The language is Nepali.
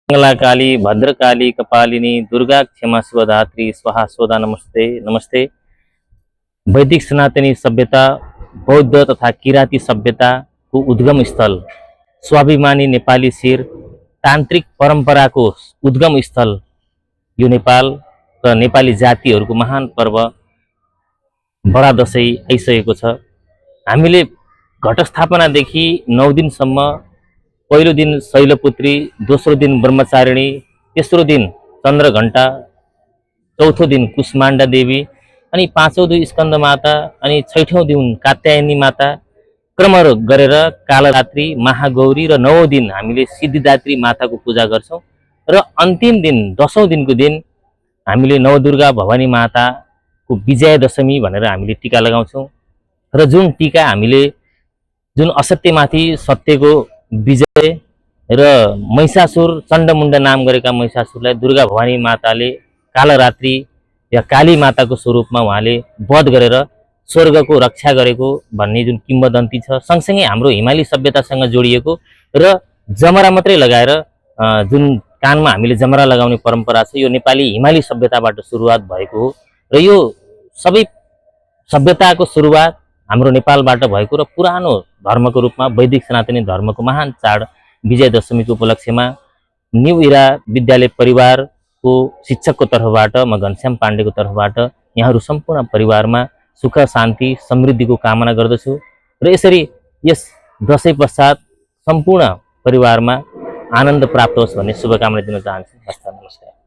मंगलाकाली भद्रकाली कपालिनी दुर्गा क्षमा स्वधात्री स्वाहा स्वधा नमस्ते नमस्ते। वैदिक सनातनी सभ्यता बौद्ध तथा किराती सभ्यताको उद्गम स्थल, स्वाभिमानी नेपाली शिर, तान्त्रिक परम्पराको उद्गम स्थल यो नेपाल र नेपाली जातिहरूको महान पर्व बडा दशैं आइसकेको छ। हामीले घटस्थापनादेखि 9 दिनसम्म, पहिलो दिन शैलपुत्री, दोस्रो दिन ब्रह्मचारिणी, तेस्रो दिन चन्द्रघण्टा, चौथो दिन कुष्माण्डा देवी अनि पाँचौं दिन स्कन्द माता अनि छैठौं दिन कात्यायनी माता क्रम गरेर कालरात्रि, महागौरी र 9औं दिन हामीले सिद्धिदात्री माताको पूजा गर्छौं र अन्तिम दिन 10औं दिनको दिन हामीले नवदुर्गा भवानी माताको विजयादशमी भनेर हामीले टीका लगाउँछौं र जुन टीका हामीले जुन असत्यमाथि सत्यको विजय र महिषासुर चण्डमुण्ड नाम गरेका महिषासुरलाई दुर्गा भवानी माताले कालरात्रि या काली माताको स्वरूपमा उहाँले वध गरेर स्वर्गको रक्षा गरेको भन्ने जुन किम्वदन्ती छ। सँगसँगै हाम्रो हिमाली सभ्यतासँग जोडिएको र जमरा मात्रै लगाएर जुन कानमा हामीले जमरा लगाउने परम्परा छ, यो नेपाली हिमाली सभ्यताबाट सुरुवात भएको हो र यो सबै सभ्यताको सुरुवात हाम्रो नेपालबाट भएको र पुरानो धर्मको रूपमा वैदिक सनातनी धर्मको महान चाड विजयादशमीको उपलक्ष्यमा न्यू इरा विद्यालय परिवारको शिक्षकको तर्फबाट, म घनश्याम पाण्डेको तर्फबाट यहाँहरू सम्पूर्ण परिवारमा सुख शान्ति समृद्धिको कामना गर्दछु र यसरी यस दशैं पश्चात सम्पूर्ण परिवारमा आनन्द प्राप्त होस् भन्ने शुभकामना दिन चाहन्छु। हस्त नमस्कार।